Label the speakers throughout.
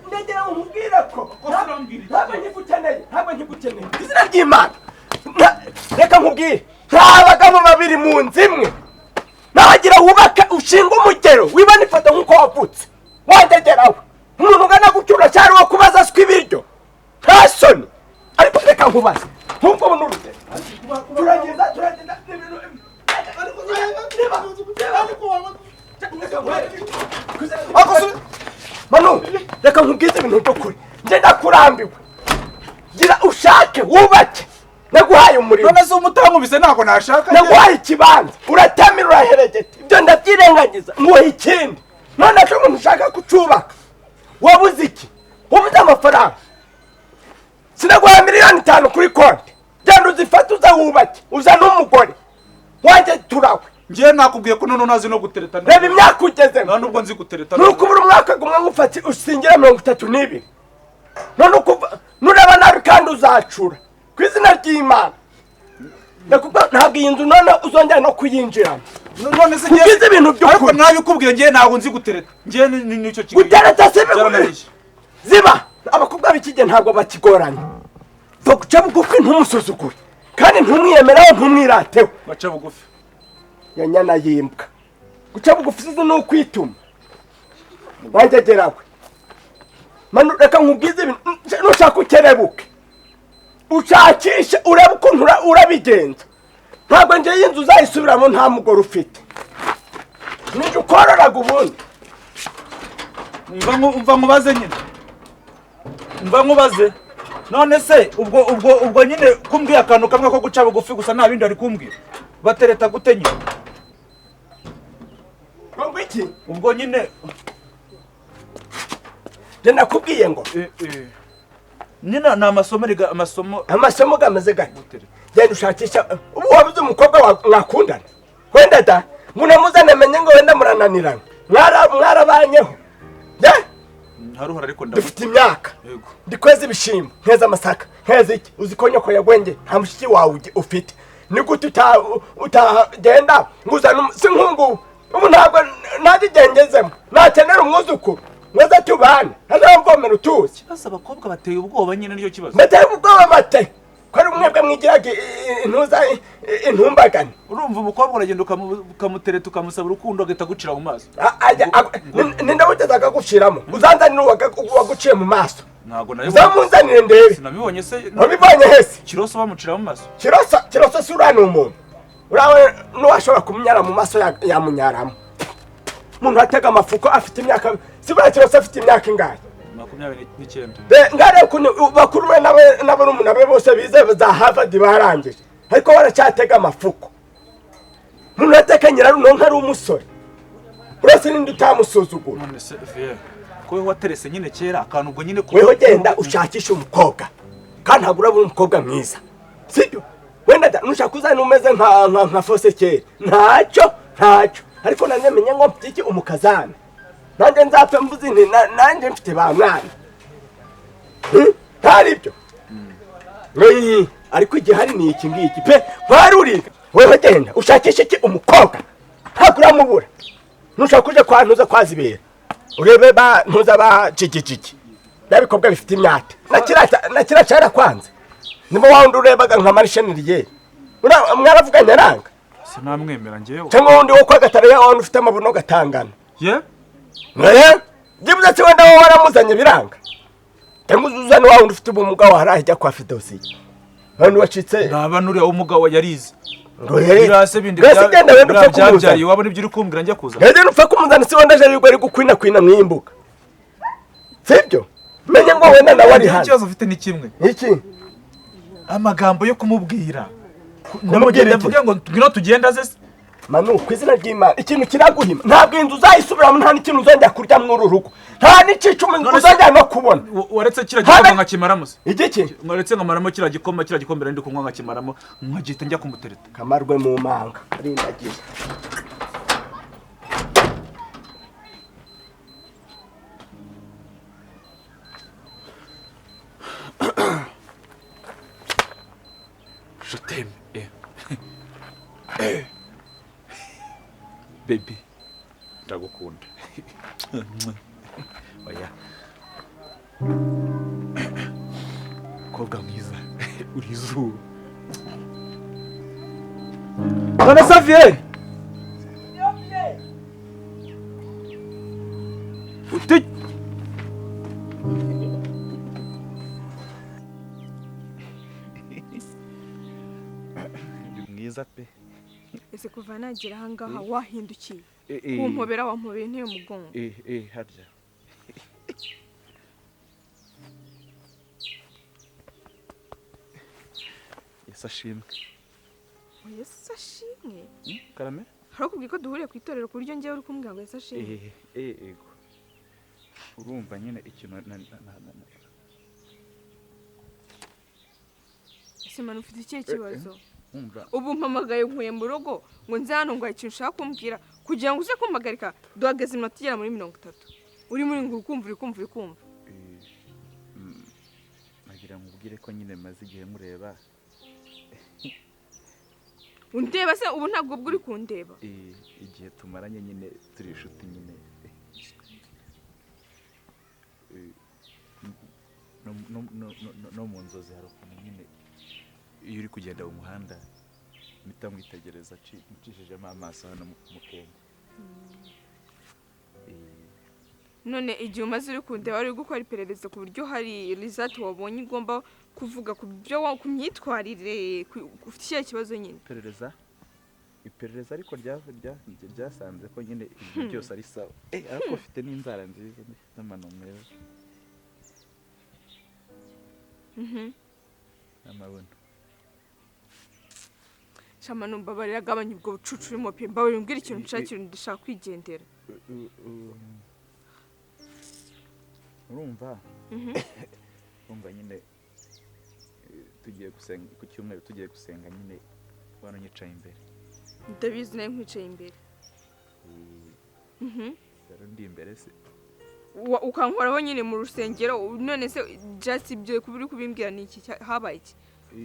Speaker 1: Ndagira ngo nkubwire ko ntabwo nkigukeneye, ntabwo nkigukeneye. Izina ry'Imana, reka nkubwire, nta bagabo babiri mu nzu imwe. Nabagira wubake ushinga umugero wibane ifoto nk'uko wavutse wandegerawe. Umuntu ungana gutyo uracyari uwo kubaza siko ibiryo, nta soni. Ariko reka nkubaze nk'ubwo buno urugero, turagenda turagenda Manu, reka nkubwize ibintu by'ukuri, njye ndakurambiwe. Gira ushake wubake, naguhaye umurimo.
Speaker 2: None se umutankubise ntabwo nashaka?
Speaker 1: Naguhaye ikibanza uratamira uraheregeta, ibyo ndabyirengagiza nguha ikindi. None ko umuntu ushaka kucubaka wabuze iki? Wabuze amafaranga? Sinaguhaye 5 miliyoni kuri konti, genda uzifate uza wubake, uzane umugore wanjye turawe.
Speaker 2: Njye nakubwiye ko none ntazi no gutereta.
Speaker 1: Reba imyaka ugezemo.
Speaker 2: Nta nubwo nzi gutereta.
Speaker 1: Nuko ubura umwaka gumwe ngufate usingira 32. None ukuva nureba nabi kandi uzacura ku izina ry'Imana. Ndakubwira ntabwo iyi nzu none uzongera no kuyinjiramo.
Speaker 2: None se
Speaker 1: ngize ibintu by'ukuri.
Speaker 2: Ariko nabikubwiye njye ntabwo nzi gutereta. Njye nicyo kigo.
Speaker 1: Gutereta si ziba abakobwa b'ikige ntabwo bakigoranye. Guca bugufi ntumusuzugure kandi ntumwiyemeraho ntumwirateho.
Speaker 2: Baca bugufi.
Speaker 1: Ya nyana yimbwa. Guca bugufi sizi ni ukwituma. Wanjyegerawe. Manu, reka nkubwize ibintu nushaka ukerebuke. Ushakishe urebe ukuntu urabigenza. Ntabwo njye iyi nzu uzayisubiramo nta mugore ufite. Nijye ukororaga ubundi.
Speaker 2: Umva nkubaze nyine. Umva nkubaze. None se ubwo ubwo ubwo nyine kumbwiye akantu kamwe ko guca bugufi gusa nta bindi ari kumbwira. Batereta gute nyine?
Speaker 1: Ngo iki?
Speaker 2: Ubwo nyine
Speaker 1: njye nakubwiye ngo
Speaker 2: nyine ni amasomo riga amasomo
Speaker 1: amasomo gameze gute? Genda ushakisha ubu wabuze umukobwa mwakundana. Wenda da munamuzane menye ngo wenda murananirana. Mwarabanyeho.
Speaker 2: Haruhara ariko ndafite
Speaker 1: dufite imyaka. Ndikweza ibishimbo, nkeza amasaka, nkeza iki? Uzi ko nyoko yagwenge nta mushiki wawe ufite. Ni gute utagenda nguzana si nkungu ubu ntabwo nagigengezemo. Nakenera umwuzukuru mweza tubane ntazamvomera utuzi.
Speaker 2: Kibazo abakobwa bateye ubwoba nyine nicyo kibazo.
Speaker 1: Bateye ubwoba bate? Ko ari mwebwe mwigiraga intuza intumbagane.
Speaker 2: Urumva umukobwa uragenda ukamutereta ukamusaba urukundo agahita agucira mu maso.
Speaker 1: Ninde wigeze akaguciramo? Uzanzanire uwaguciye mu maso.
Speaker 2: Ntabwo nayo.
Speaker 1: Uzamunzanire ndebe.
Speaker 2: Sinabibonye se.
Speaker 1: Wabibonye hese?
Speaker 2: Kiroso bamucira mu maso.
Speaker 1: Kiroso kiroso si uriya ni umuntu. Uriya n'uwashobora kumunyara mu maso yamunyaramo. Umuntu atega amafuko afite imyaka si buriya Kiroso afite imyaka ingahe?
Speaker 2: 29.
Speaker 1: Ngare ukuntu bakuru be n'abarumuna be bose bize za Harvard barangije, ariko baracyatega amafuko. Umuntu ateka nyirarunonka ari umusore, uretse n'indi utamusuzugura.
Speaker 2: None se vie ko wewe waterese nyine kera akantu ubwo nyine
Speaker 1: wewe genda ushakisha umukobwa kandi ntabwo urabona umukobwa mwiza, sibyo? Wenda nushaka uzane umeze nka nka Fosekeri, ntacyo ntacyo, ariko nanjye menye ngo mfite iki umukazana. Nanjye nzapfa mvuze nti nanjye mfite ba mwana. Ntari ibyo. Ariko igihari ni iki ngiki pe warurika. Wewe genda ushakishe iki umukobwa ntabwo uramubura. Nushaka uje kwa ntuza kwazibera urebe ba ntuza ba jigijigi nabikobwa bifite imyate na kira cyara kwanze nibo wawundi urebaga nka marisheniriye mwaravuganye aranga.
Speaker 2: Sinamwemera njyewe.
Speaker 1: Cyangwa wundi wo kwa Gatare ya wawundi ufite amabuno gatangana.
Speaker 2: Ye?
Speaker 1: Jibuze se wenda wowe waramuzanye biranga. Cyangwa uzuzane wawundi ufite ubumuga waharahijya kwa Fidosi. Abantu wacitse.
Speaker 2: Naba nuriya umuga wa yarize.
Speaker 1: Ngo yarize.
Speaker 2: Birase bindi
Speaker 1: genda wenda upfa kumuzana.
Speaker 2: Wabona ibyo uri kumbwira njya kuza.
Speaker 1: Ngende upfa kumuzana si wenda aje ari gukwina kwina mwimbuka. Sibyo? Menye ngo wenda nawe ari hano.
Speaker 2: Ikibazo ufite ni kimwe.
Speaker 1: Iki?
Speaker 2: Amagambo yo kumubwira. Ndamugenda mvuge ngo ngwino tugenda ze.
Speaker 1: Manu, ku izina ry'Imana ikintu kiraguhima. Ntabwo inzu uzayisubiramo, nta n'ikintu uzongera kurya muri uru rugo. Nta n'icicumi uzongera no kubona.
Speaker 2: Waretse kira gikoma nkakimaramo se?
Speaker 1: Igiki?
Speaker 2: Waretse nkamaramo kira gikoma, kira gikombera ndi kunywa nkakimaramo nkagihita njya kumutereta.
Speaker 1: Kamarwe mu manga arindagiye.
Speaker 2: Je t'aime. Baby, ndagukunda. Mukobwa mwiza, uri izuba. None Xavier, uti uri mwiza pe.
Speaker 3: Ese kuva nagera ahangaha wahindukiye kumpobera, wampobeye inteye umugongo?
Speaker 2: Eh, harya Yesu ashimwe.
Speaker 3: Yesu ashimwe.
Speaker 2: Karame.
Speaker 3: Harakubwiye ko duhuriye ku itorero, ku buryo ngewe uri kumbwira ngo Yesu ashimwe?
Speaker 2: Eh, ego, urumva nyine ikintu na
Speaker 3: Ese manu, ufite ikihe kibazo?
Speaker 2: Umva.
Speaker 3: Ubu mpamagaye nkuye mu rugo ngo nze hano, ngo hari ikintu ushaka kumbwira, kugira ngo uze kumpagarika. Duhagaze iminota igera muri 30 uri muri ngo uri kumva, uri kumva, uri kumva.
Speaker 2: Nagira ngo ubwire ko nyine maze igihe mureba.
Speaker 3: Undeba se ubu ntabwo ubwo uri kundeba?
Speaker 2: Igihe tumaranye nyine turi inshuti nyine. Eh, no mu nzozi hari ukuntu nyine iyo uri kugenda mu muhanda mpita mwitegereza ncishijemo amaso hano mu kenge.
Speaker 3: None igihe umaze uri kundeba, wari uri gukora iperereza ku buryo hari result wabonye ugomba kuvuga ku byo ku myitwarire, ufite ikihe kibazo nyine?
Speaker 2: Iperereza ariko ryasanze ko nyine ibyo byose ari sawa. Ariko ufite n'inzara nziza n'amano meza n'amabuno.
Speaker 3: Shama, mbabarira, gabanya ubwo bucucu urimo pe. Mbabarira umbwire ikintu nshakira, ndashaka kwigendera.
Speaker 2: Urumva, urumva nyine, tugiye gusenga ku cyumweru, tugiye gusenga nyine wari unyicaye imbere.
Speaker 3: Ndabizi, nawe nkwicaye imbere.
Speaker 2: Rero ndi imbere se.
Speaker 3: Ukankoraho nyine mu rusengero. None se just ibyo kuba uri kubimbwira ni iki? Habaye iki?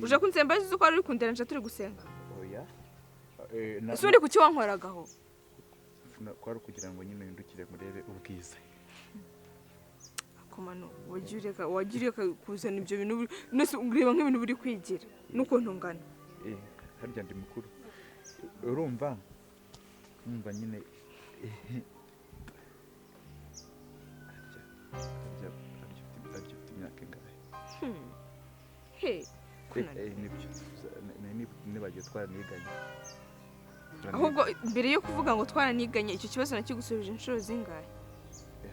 Speaker 3: Uje kunsemba uzi ko wari uri kunderanja turi gusenga?
Speaker 2: Oya.
Speaker 3: Ese ubundi kuki wankoragaho?
Speaker 2: Kwari ukugira ngo nyine uhindukire murebe ubwiza.
Speaker 3: Komano, wajya ureka kuzana ibyo bintu none se ureba nk'ibintu buri kwigira n'ukuntu ungana?
Speaker 2: Harya ndi mukuru. Urumva, urumva nyine, harya ufite imyaka ingahe?
Speaker 3: He.
Speaker 2: Nibyo, nibagiwe, twaraniganye.
Speaker 3: Ahubwo mbere yo kuvuga ngo twaraniganye, icyo kibazo nakigusubije inshuro zingahe?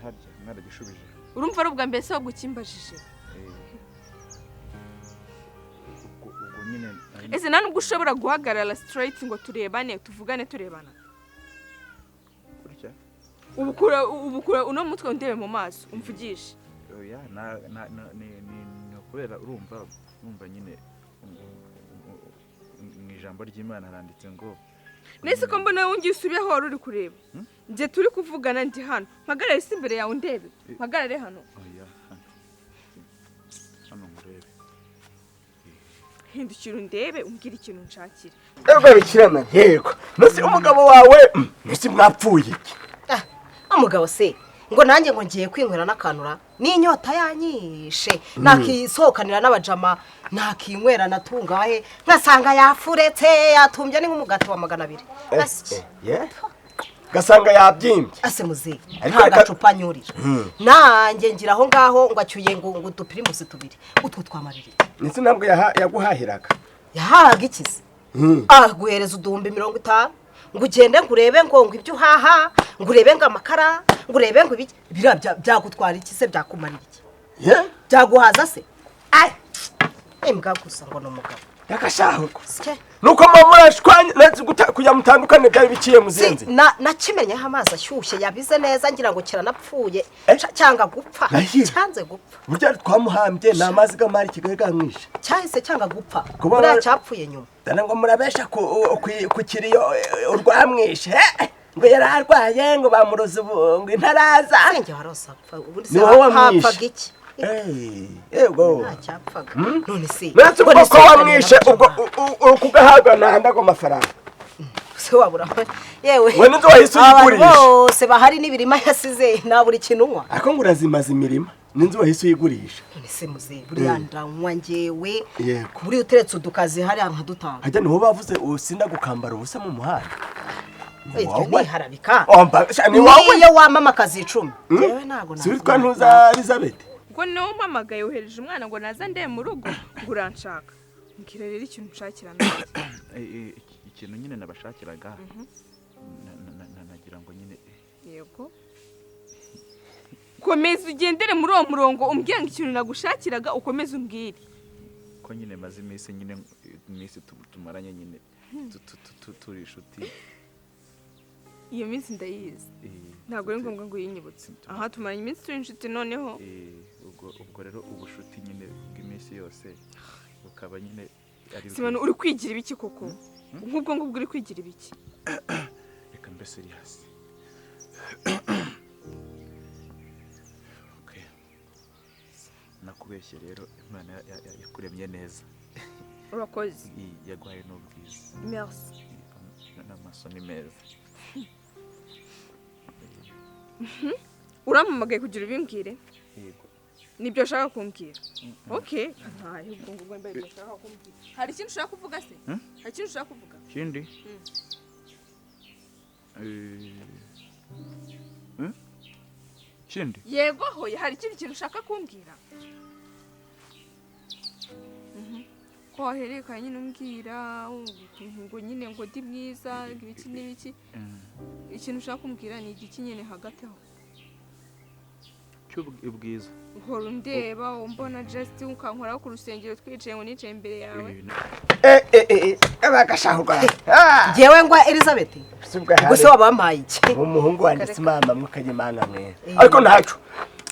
Speaker 2: Harya mwaragishubije?
Speaker 3: Urumva ari ubwa mbere se ahubwo ukimbajije?
Speaker 2: Ubwo nyine
Speaker 3: Ese nta nubwo ushobora guhagarara straight ngo turebane, tuvugane turebana?
Speaker 2: Gutya.
Speaker 3: Ubukura uno mutwe, undebe mu maso, umvugishe.
Speaker 2: Oya, na na na- ni ukubera urumva nyine mu ijambo ry'Imana haranditse ngo
Speaker 3: Nese ko mbona wongeye usubiyeho wari uri kureba? Njye turi kuvugana, ndi hano, mpagarare si imbere yawe, undebe, mpagarare hano.
Speaker 2: Oya, hano, hano murebe.
Speaker 3: Hindukira undebe, umbwire ikintu nshakira.
Speaker 1: Rwego bikirana, yego. Nose umugabo wawe, nose mwapfuye iki?
Speaker 4: Ah, umugabo se ngo nanjye ngo ngiye kwinywera n'akanura n'inyota yanyishe, nakisohokanira n'abajama, nakinywera natungahe, nkasanga yafuretse, yatumbye, ni nk'umugati wa 200. Asye.
Speaker 1: Ye, gasanga yabyimbye.
Speaker 4: Ase muzehe,
Speaker 1: Ariko
Speaker 4: nta gacupa nyurira nanjye ngira aho ngaho ngo acyuye ngo udupirimusi tubiri, utwo twamarira iki?
Speaker 1: Ndetse ntabwo yaguhahiraga?
Speaker 4: Yahahaga ikizi? Aguhereza 50,000 ngo ugende ngo urebe ngo ibyo uhaha, ngo urebe ngo amakara, ngo urebe ngo ibiki. Biriya byagutwara iki se? Byakumarira iki?
Speaker 1: Ye.
Speaker 4: Byaguhaza se? Ay, imbwa gusa ngo ni umugabo.
Speaker 1: Yakashahuko.
Speaker 4: Sike.
Speaker 1: Nuko muba murashwanye kugira mutandukane byari biciye mu
Speaker 4: Si,
Speaker 1: zinzi.
Speaker 4: Nakimenyeho amazi ashyushye yabize neza, ngira ngo kiranapfuye.
Speaker 1: Eh?
Speaker 4: Cyanga gupfa.
Speaker 1: Ndahiro.
Speaker 4: Cyanze gupfa.
Speaker 1: Burya twamuhambye ni amazi g'amari Kigali gamwishe.
Speaker 4: Cyahise cyanga gupfa.
Speaker 1: Kuba
Speaker 4: Buriya cyapfuye nyuma.
Speaker 1: Dana ngo murabesha ku kiriyo, urwamwishe. Ngo yari arwaye, ngo bamuroze ubu ngo intaraza.
Speaker 4: Senge warose apfa ubundi
Speaker 1: Ni
Speaker 4: se
Speaker 1: wowe wamwishe.
Speaker 4: hapfaga iki?
Speaker 1: Yego.
Speaker 4: Nta cyapfaga. None se
Speaker 1: Ndetse
Speaker 4: ngo
Speaker 1: ubwo ko
Speaker 4: nisohokanire
Speaker 1: wamwishe ubwo
Speaker 4: n'abajama.
Speaker 1: uri kugahabwa nahanda ago mafaranga.
Speaker 4: Se wabura yewe.
Speaker 1: We n'inzu wahise
Speaker 4: Abantu
Speaker 1: uyigurisha.
Speaker 4: bose bahari n'ibirima yasize, nta buri kintu unywa.
Speaker 1: Ariko ngo urazimaza imirima. N'inzu wahise uyigurisha.
Speaker 4: None se muze, buriya ndanywa njyewe?
Speaker 1: Yego.
Speaker 4: Buriya uteretse udukazi hariya nkadutanga.
Speaker 1: Hajya niho bavuze usinda gukambara ubusa mu muhanda. Ni
Speaker 4: Iryo
Speaker 1: wowe.
Speaker 4: niharabika.
Speaker 1: Omba, sha, ni wowe.
Speaker 4: Niyo wamama akazi 10, njyewe ntago.
Speaker 1: Si witwa ntuza Elizabeth?
Speaker 3: Ubwo niwe umpamagaye, wohereje umwana ngo naza ndebe mu rugo ngo uranshaka. Mbwira rero ikintu unshakira nanjye.
Speaker 2: Ikintu nyine nabashakiraga, nagira ngo nyine
Speaker 3: Yego, komeza ugendere muri uwo murongo, umbwire ngo ikintu nagushakiraga, ukomeze umbwire.
Speaker 2: Ko nyine maze iminsi nyine, iminsi tumaranye nyine turi inshuti.
Speaker 3: Iyo minsi ndayizi, ntabwo ari ngombwa ngo uyinyibutse. Aha tumaranye iminsi turi inshuti noneho.
Speaker 2: Ubwo rero ubushuti nyine bw'iminsi yose bukaba nyine ari
Speaker 3: Simano, uri kwigira ibiki koko? Nk'ubwo ngubwo uri kwigira ibiki?
Speaker 2: Reka mbe serious. Okay. Nakubeshye rero, Imana yakuremye neza.
Speaker 3: Urakoze.
Speaker 2: Yaguhaye n'ubwiza.
Speaker 3: Merci.
Speaker 2: N'amaso ni meza.
Speaker 3: Urampamagaye kugira ubimbwire?
Speaker 2: Yego.
Speaker 3: Nibyo ushaka kumbwira? Okay, ntayo. Ubwo ngubwo mbaye ibyo ushaka kumbwira, hari ikindi ushaka kuvuga se? Hari ikindi ushaka kuvuga?
Speaker 2: Ikindi? Ikindi?
Speaker 3: Yego, hoya, hari ikindi kintu ushaka kumbwira? Ko waherekanye nyine umbwira ukuntu ngo nyine ngo ndi mwiza, ngo ibiki n'ibiki. Ikintu ushaka kumbwira ni igiki nyine hagati aho?
Speaker 2: Cy'ubwiza.
Speaker 3: Uhora undeba, umbona, just ukankoraho ku rusengero twicaye, ngo nicaye imbere yawe.
Speaker 1: Eh eh eh, abagashahurwa. Ah!
Speaker 4: Njyewe ngo Elizabeth?
Speaker 1: Sibwa.
Speaker 4: Ubwo se wabampaye iki?
Speaker 1: Umuhungu wanjye si mama mwukajya mwe. Ariko ntaco.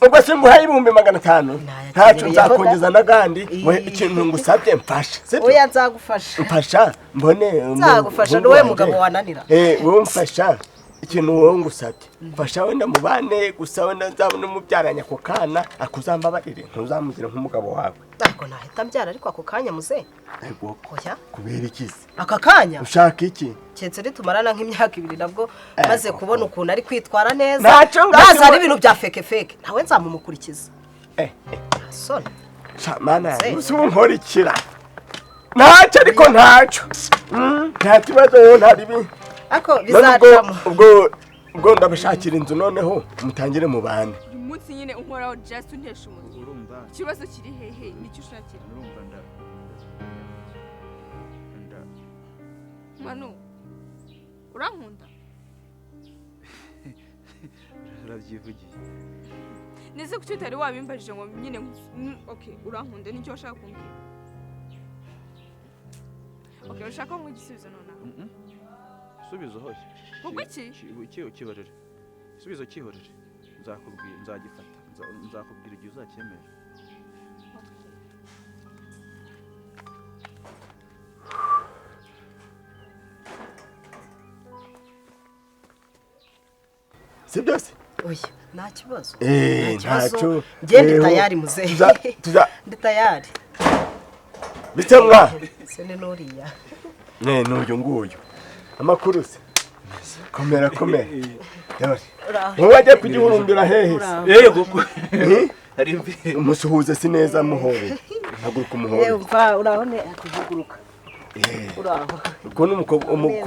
Speaker 1: Ubwo se nguhaye 500,000. Ntaco, nzakongeza n'agandi. We, ikintu ngusabye, mfasha. Sibyo?
Speaker 4: Oya, nzagufasha.
Speaker 1: Mfasha mbone
Speaker 4: Nzagufasha,
Speaker 1: umuhungu
Speaker 4: ni wowe
Speaker 1: wanjye.
Speaker 4: mugabo wananira.
Speaker 1: Eh, wowe mfasha. Ikintu wowe ngusabye. Mfasha wenda mubane gusa, wenda nzabone umubyaranye ako kana, akuzambabarire ntuzamugire nk'umugabo wawe.
Speaker 4: Ntabwo nahita mbyara ariko ako kanya, muze.
Speaker 1: Ego.
Speaker 4: Oya.
Speaker 1: Kubera iki se?
Speaker 4: Aka kanya?
Speaker 1: Ushaka iki?
Speaker 4: Keretse nitumarana nk'imyaka 2, nabwo maze kubona ukuntu ari kwitwara neza.
Speaker 1: Ntacyo ngaho.
Speaker 4: Naza ari ibintu bya fake fake, nawe nzamumukurikiza.
Speaker 1: Eh, eh.
Speaker 4: Nta soni.
Speaker 1: Sha mana,
Speaker 4: Se.
Speaker 1: usi ubu ikira. Ntacyo ariko ntacyo. Nta kibazo, wowe nta ribi.
Speaker 4: Ariko
Speaker 1: None ubwo
Speaker 4: bizacamo.
Speaker 1: ubwo ndabashakira inzu, noneho mutangire mubane.
Speaker 3: Uyu munsi nyine unkoraho, just untesha umutwe.
Speaker 2: Urumva?
Speaker 3: Ikibazo kiri hehe? Nicyo ushakira?
Speaker 2: Urumva, nda
Speaker 3: Manu, urankunda?
Speaker 2: Urabyivugiye.
Speaker 3: Neze kuki utari wabimbajije ngo nyine okay, urankunda, nicyo washaka kumbwira? Okay, ushaka ngo igisubizo nonaha?
Speaker 2: Isubizo hoye.
Speaker 3: Ubwo iki?
Speaker 2: Ukihorere, isubizo cyihorere, nzakubwira, nzagifata, nzakubwira igihe uzacyemera.
Speaker 1: Si byose?
Speaker 4: Oya, nta kibazo.
Speaker 1: Eh,
Speaker 4: Nta kibazo.
Speaker 1: ntacyo.
Speaker 4: Njye ndi
Speaker 1: Eho,
Speaker 4: tayari, muzehe. Ndi tayari.
Speaker 1: Bite mwa?
Speaker 4: Se ni n'uriya?
Speaker 1: Ne, n'uyu nguyu. Amakuru se? Komera, komera. Dore.
Speaker 4: Uraho.
Speaker 1: Wowe wagiye kugihurumbira hehe se?
Speaker 4: Uraho.
Speaker 2: Yego.
Speaker 1: Eh?
Speaker 2: Hari mbi.
Speaker 1: Umusuhuze si neza, muhobere. Haguruka umuhobere.
Speaker 4: Umva, uraho ne kuvuguruka.
Speaker 1: Eh.
Speaker 4: Uraho.
Speaker 1: Ubwo ni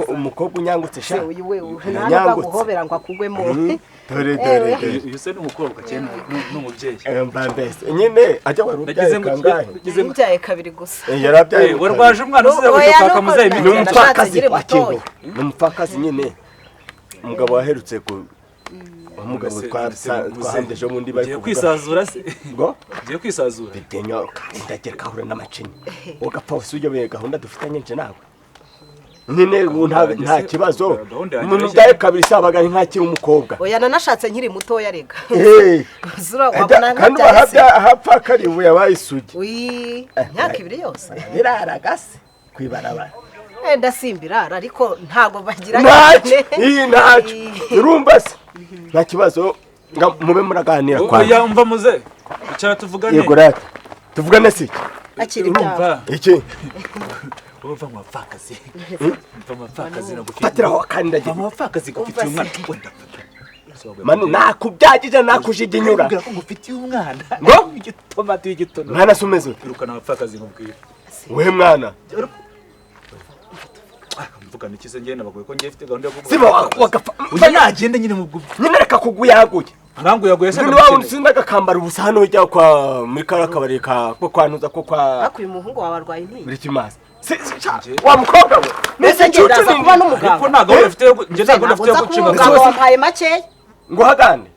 Speaker 1: umukobwa unyangutse
Speaker 4: Se
Speaker 1: sha.
Speaker 4: uyu we nta nubwo
Speaker 1: Unyangutse.
Speaker 4: aguhobera ngo akugwemo.
Speaker 1: Dore, dore, dore.
Speaker 2: Uyu se ni umukobwa cyane ni umubyeyi?
Speaker 1: Eh, mba mbese nyine ajya wari ubyaye
Speaker 2: Nagize ngo
Speaker 1: kangahe?
Speaker 2: nagize ngo
Speaker 4: Mbyaye kabiri gusa.
Speaker 1: Eh, yarabyaye.
Speaker 2: Eh, warwaje umwana usize
Speaker 4: Oya,
Speaker 2: kujya kwaka
Speaker 4: nuko
Speaker 2: muzehe
Speaker 1: Ni
Speaker 2: imiti.
Speaker 4: Nashatse
Speaker 1: umupfakazi
Speaker 4: nkiri mutoya.
Speaker 1: wakingo. Ni umupfakazi nyine. Umugabo waherutse ku umugabo twahambye ejo bundi bari
Speaker 2: Ugiye
Speaker 1: kuvuga.
Speaker 2: kwisazura se?
Speaker 1: Ngo?
Speaker 2: Ugiye kwisazura?
Speaker 1: Bitenyo ndagira gahura n'amacinya. Ugapfa usujya gahunda dufitanye nje nawe. Nyine ubu nta kibazo.
Speaker 2: Gahunda yanjye
Speaker 1: Umuntu
Speaker 2: irashya.
Speaker 1: ubyaye kabiri sabaga ari nkakiri umukobwa.
Speaker 4: Oya, nanashatse nkiri mutoya rega.
Speaker 1: Eh.
Speaker 4: Zura wabona
Speaker 1: Kandi
Speaker 4: nkabyaye se.
Speaker 1: ubahabya ahapfa kari ubu yabaye isugi.
Speaker 4: Uyi, imyaka 2 yose.
Speaker 1: Biraragase kwibarabara.
Speaker 4: Wenda simbirara ariko ntago bagira.
Speaker 1: Ntacyo, iyi ntacyo. Urumva se? Nta kibazo, nga mube muraganira kwa.
Speaker 2: Oya, umva muze, icara tuvugane.
Speaker 1: Yego rata. Tuvugane se iki?
Speaker 4: Akiri ibyawe.
Speaker 2: Urumva?
Speaker 1: Iki?
Speaker 2: Urumva mu bapfakazi, umva mu bapfakazi nagufitiye.
Speaker 1: Fatiraho akandagira.
Speaker 2: Umva mu bapfakazi gufitiye
Speaker 4: Umva
Speaker 2: umwana wenda.
Speaker 1: Manu nakubyagije nakujiginyura.
Speaker 2: Ubwira ko ngufitiye umwana.
Speaker 1: Ngo?
Speaker 2: Igitomati y'igitono.
Speaker 1: Mwana se umeze ute?
Speaker 2: Irukana abapfakazi nkubwira.
Speaker 1: We mwana.
Speaker 2: Mvuga nikize njye nabagoye ko njye mfite gahunda yo kuvuga.
Speaker 1: Siba wagapfa.
Speaker 2: Ujya nagende nyine mu
Speaker 1: Nyine reka kuguyaguye.
Speaker 2: Ngangu yaguye se.
Speaker 1: Ni wa wundi sindaga kambara ubusa hano ujya kwa muri kara kabari ka ko kwanuza ko kwa
Speaker 4: Ariko uyu muhungu wawe arwaye intinyi.
Speaker 1: muri kimasa. Wa mukobwa we.
Speaker 4: Mbese njye ndaza kuba n'umuganga.
Speaker 2: Ariko nta gahunda mfite yo njye nta gahunda mfite yo gucinga.
Speaker 4: Umuganga wampaye makeya.
Speaker 1: Ngo hagane.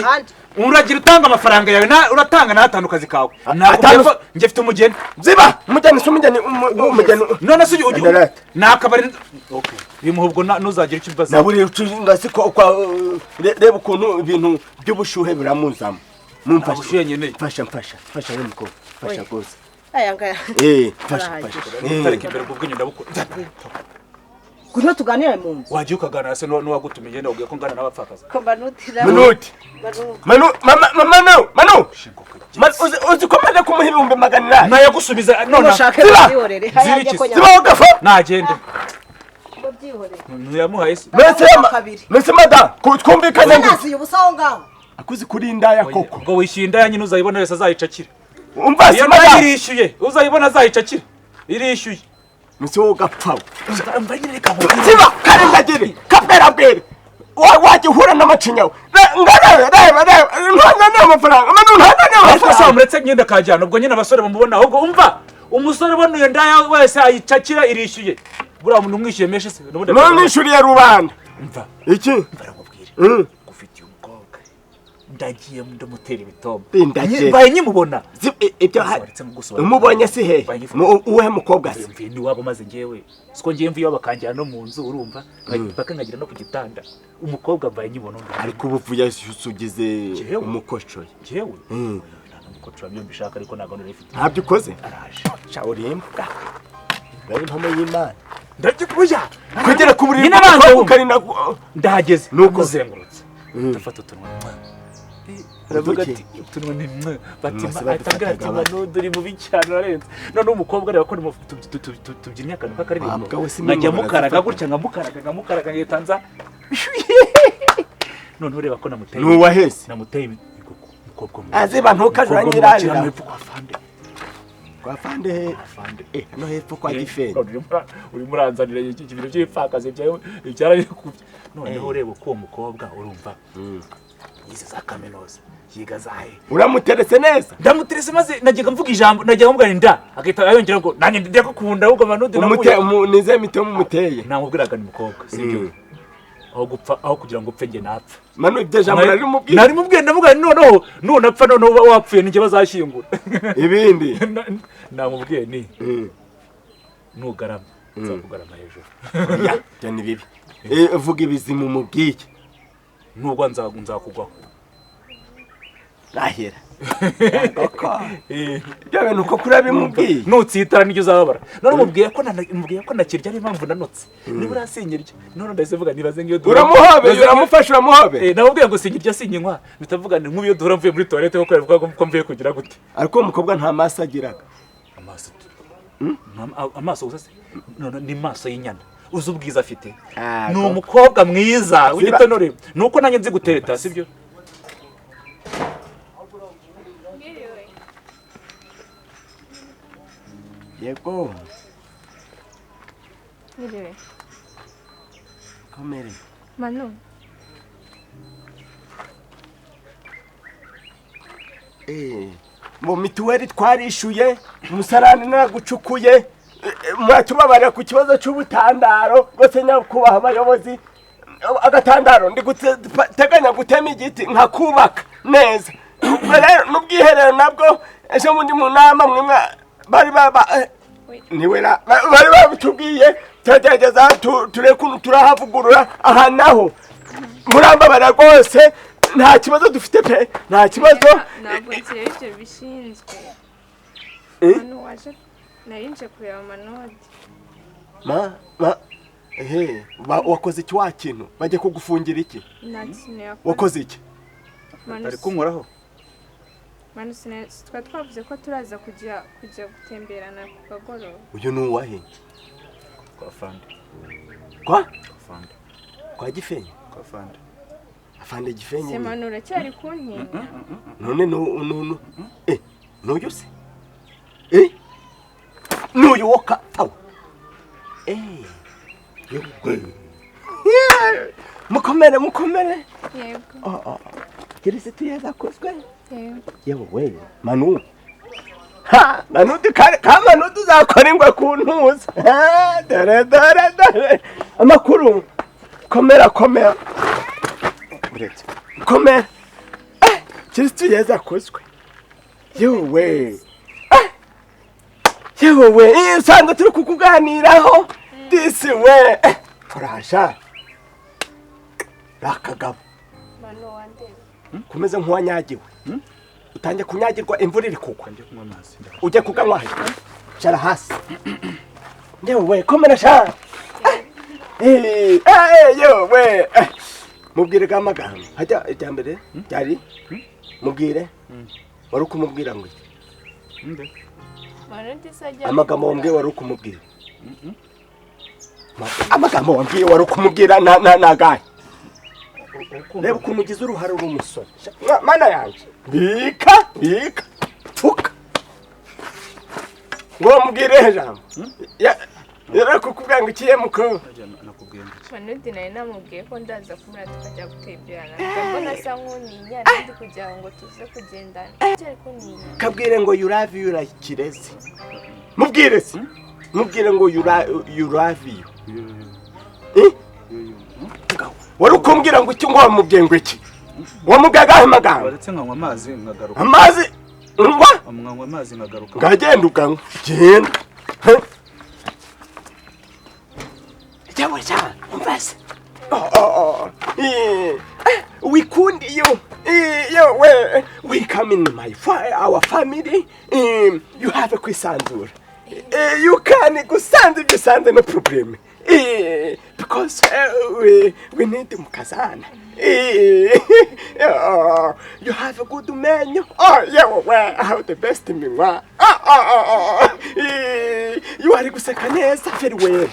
Speaker 4: Kandi
Speaker 2: Uragira utanga amafaranga yawe na uratanga n'atanu kazi kawe. Ntabwo njye mfite umugeni.
Speaker 1: Ziba umugeni se umugeni umugeni.
Speaker 2: None se ujye nakabari. Okay. Bimuha ubwo nuzagira icyo ubaza.
Speaker 1: Naburi ucinga siko kwa reba ukuntu ibintu by'ubushuhe biramuzamo. Mumfashe.
Speaker 2: Ubushuhe nyene.
Speaker 1: Mfasha mfasha. Mfasha we mukobwa. Mfasha gose.
Speaker 4: Aya ngaya.
Speaker 1: Mfasha mfasha.
Speaker 2: Tariki imbere ubwo ndabukora.
Speaker 4: Kuno tuganira mu nzu.
Speaker 2: Wagiye ukaganira se n'uwagutumiye nde ubwiye ko ngana n'abapfakazi.
Speaker 4: Ko manutira.
Speaker 1: Manuti. Manu mama manu manu. Uzi ko maze kumuha 800.
Speaker 2: Nayagusubiza none.
Speaker 4: Ushake byihorere.
Speaker 1: Ziba ugafa.
Speaker 2: Nagende. Ntiyamuhaye se.
Speaker 1: Mbese mada twumvikane ngo.
Speaker 4: Nazi ubusa aho ngaho.
Speaker 1: Akuzi kuri indaya koko.
Speaker 2: Ngo wishyuye indaya nyine uzayibona wese azayicakira.
Speaker 1: Umva se mada.
Speaker 2: Irishyuye uzayibona azayicakira. Irishyuye.
Speaker 1: Mse wowe ugapfa.
Speaker 2: Ziba
Speaker 1: karindagire kabwera bwere. Wajya uhura n'amacinyawe. Ngarebe reba reba ntazane amafaranga. Manu ntazane amafaranga.
Speaker 2: Ariko se muretse ngenda kajyana ubwo nyine abasore bamubona ahubwo umva umusore ubona iyo ndaya wese ayicakira irishyuye. Buriya umuntu umwishyuye meshe se
Speaker 1: n'ubundi nishyuriye rubanda.
Speaker 2: Umva.
Speaker 1: Iki?
Speaker 2: Baramubwira. Ngufitiye umukobwa. Ndagiye ndamutera ibitombo. Mbaye nyimubona.
Speaker 1: Ibyo umubonye si he? Uwe mukobwa se?
Speaker 2: Mvuye ni wabo maze ngewe. Siko ngiye mvuye bakanjyana no mu nzu urumva mpaka nkagira no ku gitanda. Umukobwa mbaye nyibona undi.
Speaker 1: Ariko ubuvuye usugize umukocoye.
Speaker 2: Ngewe? Nta mukocoye byo mbishaka ariko ntago nari mfite.
Speaker 1: Ntabyo ukoze?
Speaker 2: Araje.
Speaker 1: Sha urimbwa. Bari impamo y'Imana.
Speaker 2: Ndagikubuja.
Speaker 1: Kugera ku buriri ukarina
Speaker 2: ndahageze.
Speaker 1: Nuko
Speaker 2: uzengurutse. Ndafata utunwa. Aravuga ati utunwa ni mwe batima atambwira ati manuduri mubi cyane arenze. None umukobwa areba ko tubyinnye akantu k'akaririmbo. Nkajya mukaraga gutya nkamukaraga nkamukaraga ngitanza. None ureba ko namuteye.
Speaker 1: Nuwahese.
Speaker 2: Namuteye umukobwa mwe.
Speaker 1: Aziba ntukajuranyirarira.
Speaker 2: Kwa fande.
Speaker 1: Kwa fande. No hepfo kwa gifeni.
Speaker 2: Uri muranzanira iki bintu by'ipfakazi byawe byarabikubye. Noneho ureba ko uwo mukobwa urumva. Yize za kaminuza yiga zahe.
Speaker 1: Uramuterese neza?
Speaker 2: Ndamuterese maze najyaga mvuga ijambo najyaga mvuga nda akita ayongera ngo nanjye ndiye kukunda ahubwo manundi
Speaker 1: namuye. Nize mito mumuteye.
Speaker 2: Namubwiraga ni mukobwa sibyo. Aho gupfa aho kugira ngo upfe nge napfa.
Speaker 1: Manu ibyo jambo nari mubwiye.
Speaker 2: Nari mubwiye ndavuga noneho nunapfa noneho wapfuye ninjye bazashyingura.
Speaker 1: Ibindi
Speaker 2: namubwiye ni nugarama nzakugarama hejuru.
Speaker 1: Ya byo ni bibi. Vuga ibizimu mubwiye.
Speaker 2: Nubwo nzakugwaho.
Speaker 1: Rahera. Koko. Ibyo bintu ko kurabimubwiye.
Speaker 2: Nutsitara nijyo uzababara. None mubwiye ko mubwiye ko nakirya ari impamvu nanotse. Niba urasinyirya. None ndahise mvuga nibaze ngiyo duhura.
Speaker 1: Uramuhobe, uramufasha uramuhobe.
Speaker 2: Namubwiye ngo sinyirya sinyinywa. Bitavuga ni nk'ubiyo duhura mvuye muri toilette ko yavuga ko mvuye kugira gute.
Speaker 1: Ariko umukobwa nta maso agiraga.
Speaker 2: Amaso. Amaso gusa se. None ni maso y'inyana. Uzi ubwiza afite. Ni umukobwa mwiza w'igitonore. Nuko nanjye nzi gutereta sibyo?
Speaker 1: Yego.
Speaker 3: Niriwe.
Speaker 1: Komere.
Speaker 3: Manu.
Speaker 1: Mu mituweli twarishuye, umusarani naragucukuye, muratubabarira ku kibazo cy'ubutandaro, rwose nyakubaha abayobozi, agatandaro ndi guteganya gutema igiti nkakubaka neza. Rero n'ubwiherero nabwo ejo bundi mu nama mwe bari baba niwe bari babitubwiye turagerageza tureke turahavugurura aha naho murambabara rwose nta kibazo dufite pe nta kibazo.
Speaker 3: Ntabwo ngiye ibyo bishinzwe. Manu waje narinje kureba Manodi.
Speaker 1: Wakoze iki wa kintu bajye kugufungira iki?
Speaker 3: Nta kintu yakoze.
Speaker 1: Wakoze iki?
Speaker 2: Bari kunkoraho.
Speaker 3: Manu twa twavuze ko turaza kujya gutemberana ku kagoroba.
Speaker 1: Uyu ni uwahe?
Speaker 2: Kwa Fande.
Speaker 1: Kwa?
Speaker 2: Fande.
Speaker 1: Kwa Gifenyi?
Speaker 2: Kwa Fande.
Speaker 1: Afande Gifenyi.
Speaker 3: Se Manu, uracyari kuntinya?
Speaker 1: None no n'uyu se, n'uyu woka awu, mukomere mukomere.
Speaker 3: Yego.
Speaker 1: Kirisitu yazakozwe.
Speaker 3: Yego.
Speaker 1: Yewe Manu, ha Manu, ka Manu tuzakora ingwa ku ntuza. Dore dore dore amakuru. Komera komera komera. Kirisitu yazakozwe. Yewe yewe, usanga turi kukuganiraho disi we. Furasha rakagabo.
Speaker 3: Manu wandeba.
Speaker 1: Kumeze nk'uwanyagiwe. Utangiye kunyagirwa imvura iri kugwa. Ujye kuganywa. Shara hasi. Yewe komera sha. Yewe. Mubwire ga magambo. Hajya ijya mbere byari mubwire. Wari kumubwira ngo iki? Amagambo wambwiye wari kumubwira. Amagambo wambwiye wari kumubwira na nagaye. Reba ukuntu ugize uruhare uri umusore. Mana yanjye. Bika bika pfuka. Ngo mubwire jambo. Yara kukubwira ngo ikiye muko.
Speaker 2: Nakubwiye ngo iki?
Speaker 3: Manu nari namubwiye ko ndaza kumura tukajya gutemberana. Mbona asa nk'uninya ndi kugira ngo tuze kugendana. Cyari kuninya.
Speaker 1: Kabwire ngo you love you like kirezi. Mubwire se. Mubwire ngo you love you. Wari ukumbwira ngo iki ngo wamubwiye ngo iki? Wamubwiye agahe magambo?
Speaker 2: Waretse nkanywa amazi nkagaruka.
Speaker 1: Amazi ngwa?
Speaker 2: Nkanywa amazi nkagaruka.
Speaker 1: Ngagenda ukanywa. Genda. Yewe sha, umvase. We kundi you. Yewe, we come in my our family. You have a kwisanzura. You can gusanza ibyo usanze no problem. Because we need mukazana. You have a good menu. Oh yeah, well, I have the best minwa. You are guseka neza very well.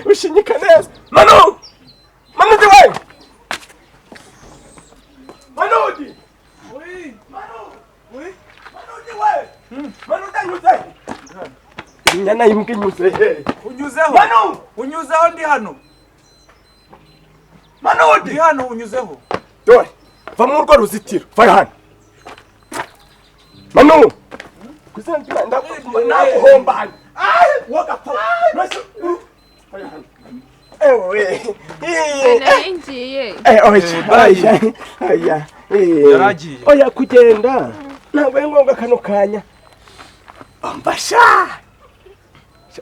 Speaker 1: Ushinyika neza. Manu! Manu di we! Manu di!
Speaker 2: Oui!
Speaker 1: Manu!
Speaker 2: Oui!
Speaker 1: Manu di we! Manu danyuze! Inyana y'imbwa inyuze.
Speaker 2: Unyuzeho.
Speaker 1: Manu!
Speaker 2: Unyuzeho ndi hano.
Speaker 1: Manu
Speaker 2: ndi hano unyuzeho.
Speaker 1: Dore, va mu rwo ruzitiro, va hano. Manu! Kuzangira ndakuhombana. Wagapfa. Ewe.
Speaker 3: Nari ngiye.
Speaker 1: Oya. Oya.
Speaker 2: Yaragiye.
Speaker 1: Oya kugenda. Ntabwo ari ngombwa kano kanya. Ambasha.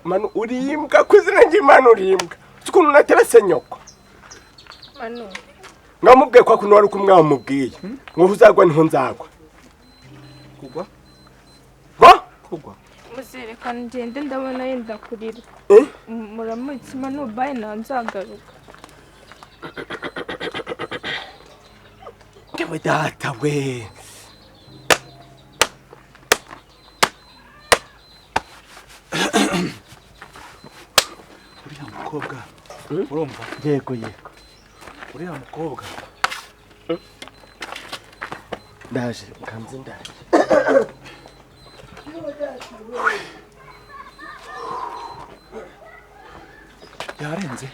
Speaker 1: Manu urimbwa kuzina ry'Imana urimbwa. Ukuntu naterese nyoko.
Speaker 3: Manu.
Speaker 1: Ngamubwiye kwa kuntu wari kumwamubwiye. Ngo uzagwa niho nzagwa.
Speaker 2: Kugwa?
Speaker 1: Ngo?
Speaker 2: Kugwa.
Speaker 3: Muzerekana ngende ndabona yenda kurira. Muramutse Manu bayi nzagaruka.
Speaker 1: Ngewe data we.
Speaker 2: Uriya mukobwa urumva?
Speaker 1: Yego yego.
Speaker 2: Uriya mukobwa
Speaker 1: ndaje kanze ndaje.
Speaker 2: Yarenze.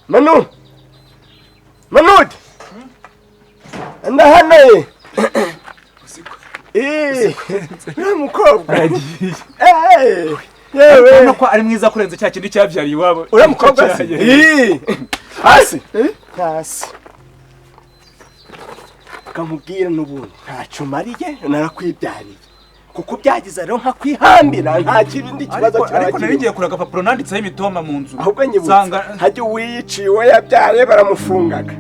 Speaker 1: Manu! Manud! Ndahano. Uriya mukobwa
Speaker 2: aragiye.
Speaker 1: Yewe.
Speaker 2: Urabona ko ari mwiza kurenza cya kindi cyabyariye iwabo.
Speaker 1: Uriya mukobwa se? Hasi. Hasi. Kamubwira n'ubundi ntacyo mariye narakwibyariye. Kuko byagize rero nka kwihambira nta kindi kibazo
Speaker 2: cyaba. Ariko nari ngiye kura agapapuro nanditseho imitoma mu nzu.
Speaker 1: Ahubwo nyibutse hajya uwiciwe yabyaye baramufungaga.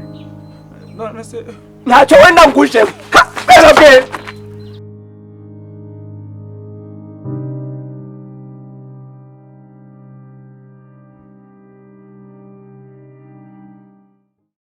Speaker 2: None se
Speaker 1: ntacyo wenda nguje. Ka bwe.